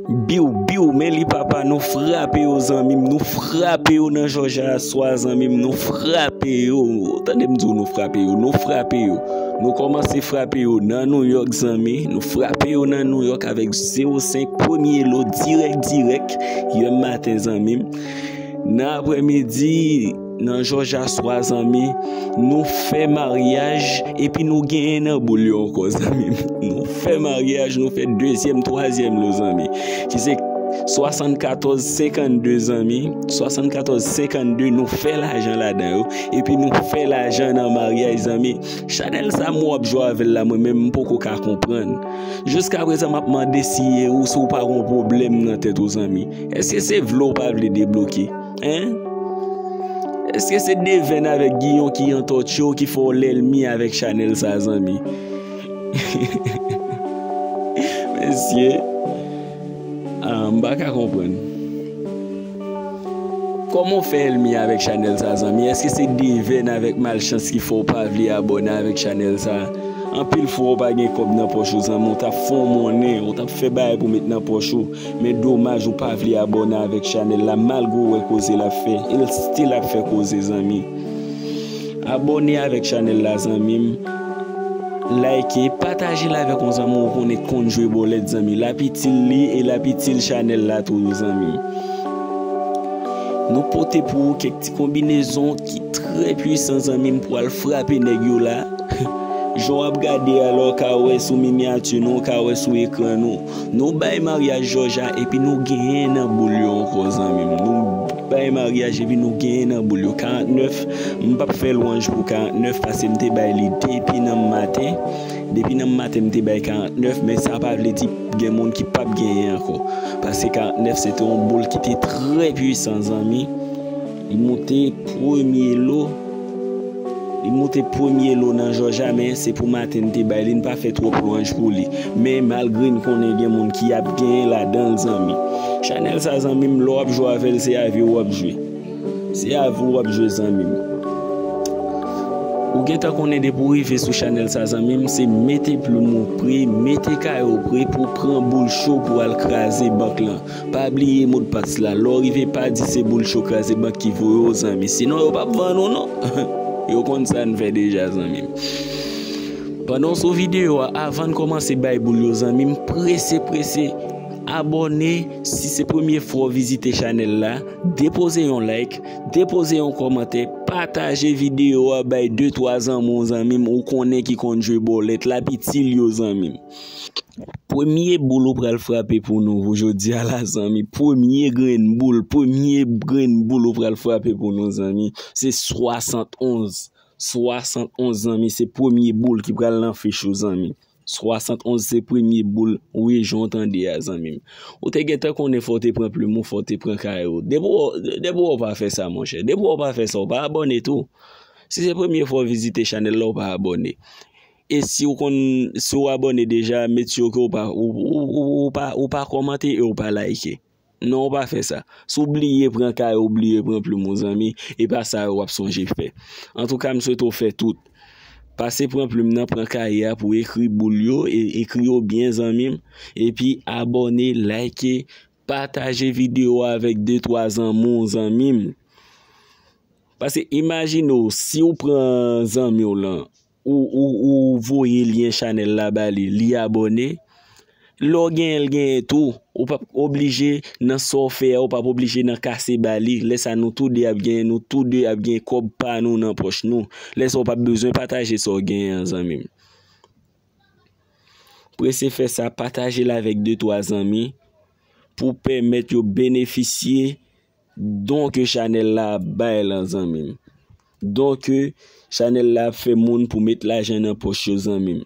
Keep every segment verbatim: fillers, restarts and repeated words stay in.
Biw, biw, men li papa, nou frape yo zanmi m, nou frape yo nan Jòja aswè a zanmi m, nou frape yo. Tande m di w, nou frape yo, nou frape yo. Nou kòmanse frape yo nan Nouyòk zanmi, nou frape yo nan Nouyòk avèk zewo senk premye lo dirèk dirèk yè maten zanmi m. Nan aprèmidi, nan Jòj aswè a zanmi, nou fè maryaj epi nou genyen nan boul yo ankò zanmi m. Nou fè maryaj, nou fè dezyèm, twazyèm lo zanmi, ki se swasannkatòz senkannde zanmi, swasannkatòz senkannde, nou fè lajan ladan yo, epi nou fè lajan nan maryaj zanmi. Chanèl sa m wè w ap jwe avè l la, mwen menm m poko ka konprann. Jiska prezan m ap mande si e ou, si w pa gon pwoblèm nan tèt ou zanmi. Èske se vle w pa vle debloke? Hein? Èske se Devenn avèk Giyon ki antòtye w ki fè w lènmi avèk chanèl sa zanmi? Mesye, ah, m pa ka konprann. Kòman w fè ènmi avèk chanèl sa zanmi? Èske se Devenn avèk Malchans ki fè w pa vle abòne avèk chanèl sa? Anpil fwa w pa gen kòb nan pòch ou zanmi, w t ap fè yon monnen, w t ap fè bagay pou met nan pòch ou. Men domaj ou pa vle abòne avèk chanèl la malgre w wè koze l ap fè. E l still ap fè koze zanmi. Abòne avèk chanèl la zanmi m. Like, pataje l avèk yon zanmi w konnen k konn jwe bòlèt zanmi. L ap itil li e l ap itil chanèl la tou zanmi m. Nou pote pou ou kèk ti konbinezon ki trè pwisan zanmi m pou al frape nèg yo la. Jan w ap gade a la w ka wè sou minyati nou, w ka wè sou ekran nou. Nou bay maryaj Jòj a epi nou genyen nan boul yo ankò zanmi m. Nou bay maryaj epi nou genyen nan boul yo. Karantnèf, m p ap fè lwanj pou karantnèf paske m te bay li depi nan maten. Depi nan maten m te bay karantnèf, men sa pa vle di gen moun ki p ap genyen ankò. Paske karantnèf se te yon boul ki te trè pwisan zanmi. Li moute premye lo. Li moute premye lo nan Jòj a, men se pou maten n te bay li, n pa fè twòp lwanj pou li. Men malgre n konnen gen moun ki ap genyen ladan l zanmi. Chanèl sa zanmi m, lè w ap jwe avè l, se avè w w ap jwe. Se avè w w ap jwe zanmi m. Ou gentan konnen depi w rive sou chanèl sa zanmi m, se mete plim ou pre, mete kay ou pre pou w pran boul cho pou w al kraze bank lan. Pa bliye modpas la. Lè w rive pa di se boul cho kraze bank ki voye w zanmi. Sinon yo p ap vann ou non. Yo konn sa n fè deja zanmi m. Pandan w sou videyo a, avan n kòmanse bay boul yo zanmi m, prese prese abòne si se premye fwa w vizite chanèl la, depoze yon like, depoze yon kòmantè, pataje videyo a bay de twa zanmi w zanmi m ou konnen ki konn jwe bòlèt, l ap itil yo zanmi m. Premye boul ou pral frape pou nou pou jodi a la zanmi. Premye grenn boul, premye grenn boul ou pral frape pou nou zanmi. Se swasannonz. Swasannonz zanmi, se premye boul ki pral nan fich ou zanmi. Swasannonz se premye boul, wi jan w tande a zanmi m. Ou te gentan konnen fò w te pran plim ou, fò w te pran kay ou. Depi w, depi w pa fè sa monchè, depi w pa fè sa, w pa abòne tou. Si se premye fwa w vizite chanèl la, w pa abòne. E si w konn, si w abòne deja, make sure ke w pa, ou, ou, ou, ou pa, ou pa kòmante e w pa like. Non, w pa fè sa. Si w bliye pran kay ou, bliye pran plim ou zanmi, e pa sa yo w ap sonje fè. Antouka, m swete w fè tout. Pase pran plim nan, pran kay a pou w ekri boul yo, e ekri yo byen zanmi m. Epi abòne, like, pataje videyo a avèk de twa zanmi w zanmi m. Paske imajine w, si w pran zanmi w lan, ou, ou, ou voye lyen chanèl la ba li, li abòne. Lè w genyen l genyen tou, ou p ap oblije nan sa w fè a, ou p ap oblije nan kase ba li. Lè sa nou tou de ap genyen, nou tou de ap gen kòb pa nou nan pòch nou. Lè sa w p ap bezwen pataje sa w genyen an zanmi m. Prese fè sa, pataje l avèk de twa zanmi pou pèmèt yo benefisye don ke chanèl la ap bay lan zanmi m. Don ke chanèl la ap fè moun pou met lajan nan pòch yo zanmi m.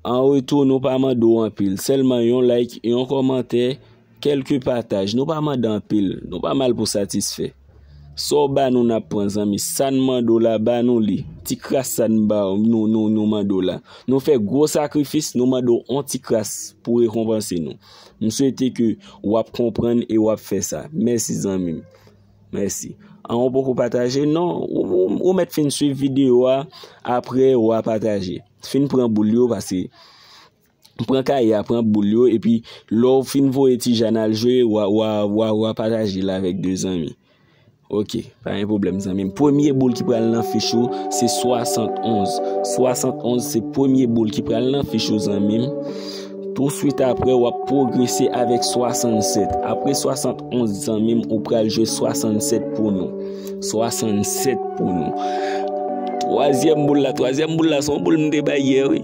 An retou, nou pa mande w anpil, sèlman yon like, yon kòmantè, kèlke pataj. Nou pa mande anpil, nou pa mal pou satisfè. Sa w ba nou n ap pran zanmi, sa n mande w la ba nou li. Ti kras sa n ba w, nou, nou, nou mande w la. Nou fè gwo sakrifis, nou mande w on ti kras pou rekonpanse nou. M swete ke w ap konprann e w ap fè sa. Mèsi zanmi m. Mèsi. An ou poko pataje? Non, ou, ou, ou mèt fin swiv videyo a, apre w a pataje. Fin pran boul yo paske Pran kaye a, pran boul yo, epi lè w fin voye ti Jàn al jwe, w a, w a, w a, w a pataje l avèk de zanmi. Ok, pa gen pwoblèm, zanmi m. Premye boul ki pral nan fich ou, se swasantonz. Swasantonz se premye boul ki pral nan fich ou, zanmi m. Touswit apre, w ap pwogrese avèk swasannsèt. Apre swasantonz, zanmi m, ou pral jwe swasannsèt pou nou. Swasannsèt pou nou. Twazyèm boul la, twazyèm boul la, se yon boul m te bay yè, wi.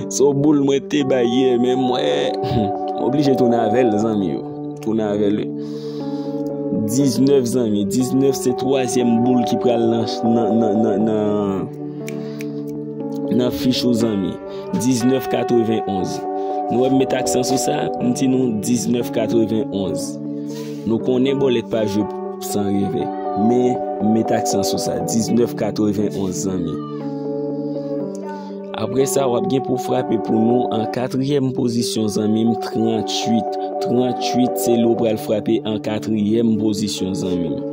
Se yon boul mwen te bay yè, men mwen, m oblije tounen avè l, zanmi yo. Tounen avè l, wi. Diznèf, zanmi. Diznèf se twazyèm boul ki pral nan, nan, nan, nan, nan, nan fich ou, zanmi. Diznèf katrevenonz. Nou wè m met aksan sou sa, m di nou diznèf katrevenonz. Nou konnen bòlèt pa jwe san revè. Men, m met aksan sou sa. Diznèf katrevenonz, zanmi. Apre sa, w ap gen pou frape pou nou an katriyèm pozisyon, zanmi m, tranntuit. Tranntuit, se lè w pral frape an katriyèm pozisyon, zanmi m.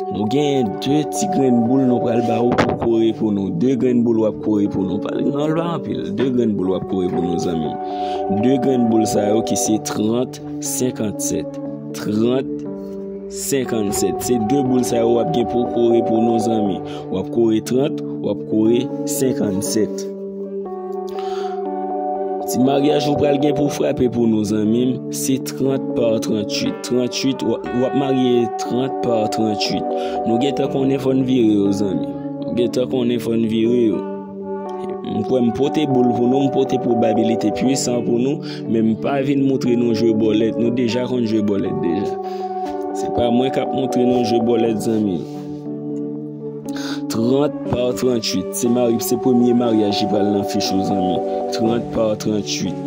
Nou genyen de ti grenn boul nou pral ba ou pou kore pou nou. De grenn boul w ap kore pou nou. Pa, non, l pa anpil. De grenn boul w ap kore pou nou, zanmi m. De grenn boul sa yo ki se trant, senkannsèt. Trant, senkannsèt. Se de boul sa yo w ap gen pou w kore pou nou, zanmi. W ap kore trant, w ap kore senkannsèt. Ti maryaj ou pral gen pou frape pou nou, zanmi m, se trant pa tranntuit. Tranntuit, w w ap marye trant pa tranntuit. Nou gentan konnen fò n vire yo, zanmi. Nou gentan konnen fò n vire yo. M kwè m pote boul pou nou, m pote pwobabilite pwisan pou nou, men m pa vin montre nou jwe bòlèt. Nou deja konn jwe bòlèt deja. Se pa mwen k ap montre nou jwe bòlèt, zanmi. Trant pa tranntuit. Se mari, se premye maryaj ki pral nan fich ou, zanmi. Trant pa tranntuit.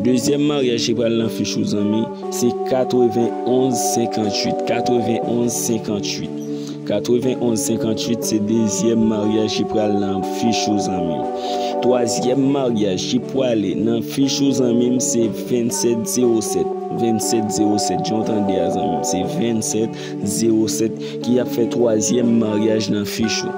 Dezyèm maryaj ki pral nan fich ou, zanmi, se katrevenonz senkantuit. Katrevenonz senkantuit. Katrevenonz senkantuit se dezyèm maryaj ki pral nan fich ou, zanmi m. Twazyèm maryaj ki prale nan fich ou, zanmi m, se vennsèt zewo sèt. Vennsèt zewo sèt, jan w tande a, zanmi m, se vennsèt zewo sèt ki ap fè twazyèm maryaj nan fich ou.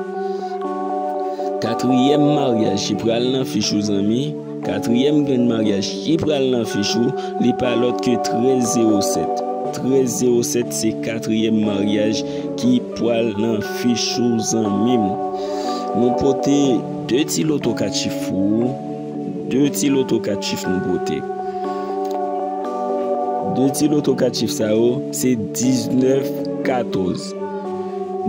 Katriyèm maryaj ki pral nan fich ou, zanmi. Katriyèm grenn maryaj ki pral nan fich ou, li pa lòt ke trèz zewo sèt. Trèz zewo sèt se katriyèm maryaj ki pral nan fich ou, zanmi m. Nou pote de ti loto kat chif pou ou. De ti loto kat chif nou pote. De ti loto kat chif sa yo, se diznèf katòz.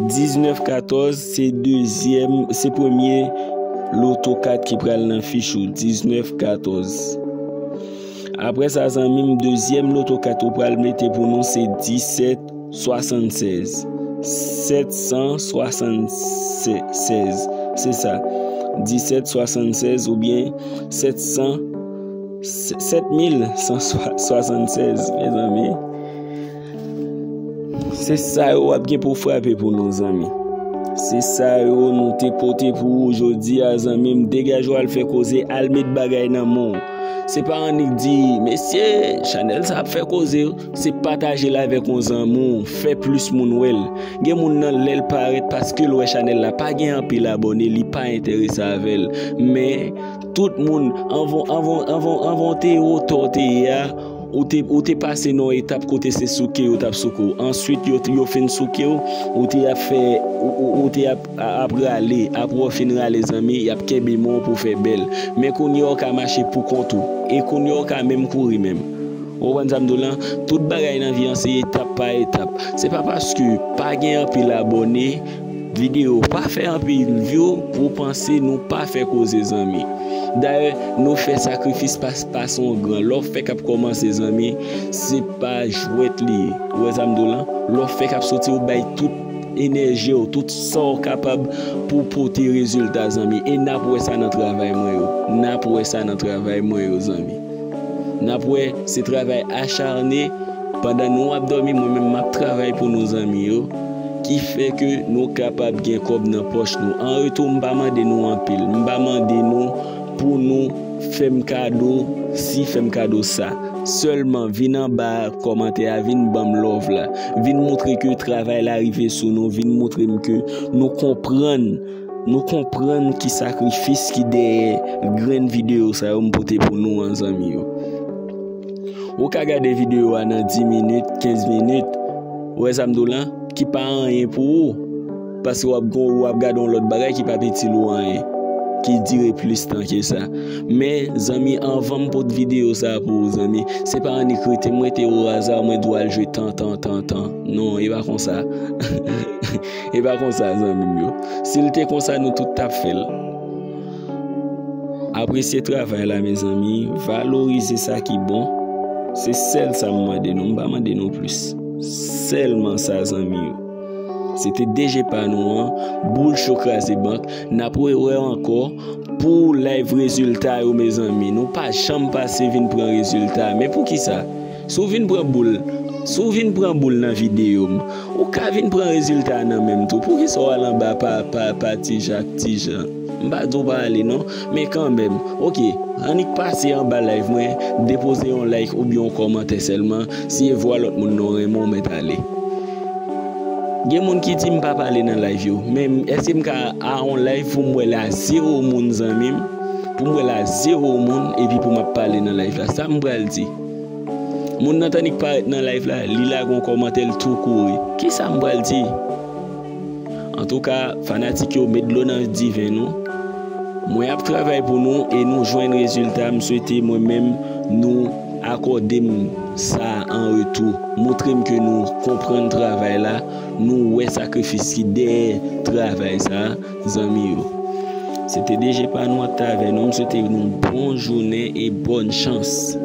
Diznèf katòz se dezyèm, se premye loto kat ki pral nan fich ou, diznèf katòz. Apre sa, zanmi m, dezyèm loto kat ou pral mete pou nou se disèt swasannsèz. Sèt san swasannsèz. Se sa. Disèt swasannsèz oubyen sèt san, sèt mil san swasannsèz, mezanmi. Se sa yo w ap gen pou frape pou nou, zanmi. Se sa yo nou te pote pou ou jodi a, zanmi m. Degaje w al fè koze, al met bagay nan men w. Se pa annik di, "Mesye, chanèl sa ap fè koze." Se pataje l avèk yon zanmi w, fè plis moun wè l. Gen moun nan lè l parèt paske l wè chanèl la pa gen anpil abòne, li pa enterese avè l. Men, tout moun, anvan, anvan, anvan, anvan w te ye otè w te ye a, ou te, ou te pase nan yon etap kote se souke yo t ap souke w. Answit, yo, yo fin souke w, ou te ap fè, ou, ou, ou te ap, a, ap rale. Apre w fin rale, zanmi, y ap kenbe men w pou w fè bèl. Men kounye a w ka mache pou kont ou. E kounye a w ka menm kouri menm. Ou konprann sa m di w lan? Tout bagay nan vi an se etap pa etap. Se pa paske pa gen anpil abòne, videyo pa fè anpil view, pou w panse nou pa fè koze, zanmi. Dayè, nou fè sakrifis pa, pa son gran. Lè w fè k ap kòmanse, zanmi, se pa jwèt li ye. Ou wè sa m di w lan? Lè w fè k ap soti, ou bay tout enèji w, tout sa w kapab pou w pote rezilta, zanmi. E n ap wè sa nan travay mwen yo. N ap wè sa nan travay mwen yo, zanmi. N ap wè, se travay acharne. Pandan nou ap dòmi, mwen menm m ap travay pou nou, zanmi yo, ki fè ke nou kapab gen kòb nan pòch nou. An retou, m pa mande nou anpil. M pa mande nou pou nou fè m kado si, fè m kado sa. Sèlman vin anba kòmantè a, vin ban m love la. Vin montre ke travay la rive sou nou, vin montre m ke nou konprann Nou konprann ki sakrifis ki dèyè grenn videyo sa yo m pote pou nou an, zanmi yo. Ou ka gade videyo a nan dis minit, kenz minit, ou wè sa m di w lan, ki pa anyen pou ou. Paske w ap gon, w ap gade yon lòt bagay ki p ap itil ou anyen, ki dire plis tan ke sa. Men, zanmi, anvan m pote videyo sa pou ou, zanmi, se pa annik rete m rete o aza, mwen di w al jwe tan, tan, tan, tan. Non, e pa konsa. E pa konsa, zanmi m yo. Si l te konsa, nou tout t ap fè l. Apresye travay la, mezanmi. Valorize sa ki bon. Se sèl sa m mande nou. M pa mande nou plis. Sèlman sa, zanmi yo. Se te D J pa nou an, Boul Cho Kraze Bank. N ap rewè ankò pou live rezilta yo, mezanmi. Nou pa janm pase vin pran rezilta. Men poukisa? Si w vin pran boul, si w vin pran boul nan videyo m, ou ka vin pran rezilta a nan men m tou. Poukisa w al anba pa, pa, pa Ti Jak, Ti Jan? M pa di w pa ale non, men kanmenm, oke, annik pase anba live mwen, depoze yon like oubyen yon kòmantè sèlman, si e vwa lòt moun nan w renmen w mèt ale. Gen moun ki di m pa pale nan live yo, men èske m ka a yon live pou m wè la zewo moun, zanmi m? Pou m wè la zewo moun, epi pou m ap pale nan live la, sa m pral di? Moun nan t annik parèt nan live la, li lage yon kòmantè, l tou kouri. Kisa m pral di? Antouka, fanatik yo, met dlo nan diven nou. Mwen ap travay pou nou e nou jwenn rezilta. M swete mwen menm nou akòde m sa an retou. Montre m ke nou konprann travay la, nou wè sakrifis ki dèyè travay sa, zanmi yo. Se te D J pa nou ak tavè nou. M swete nou bon jounen e bòn chans.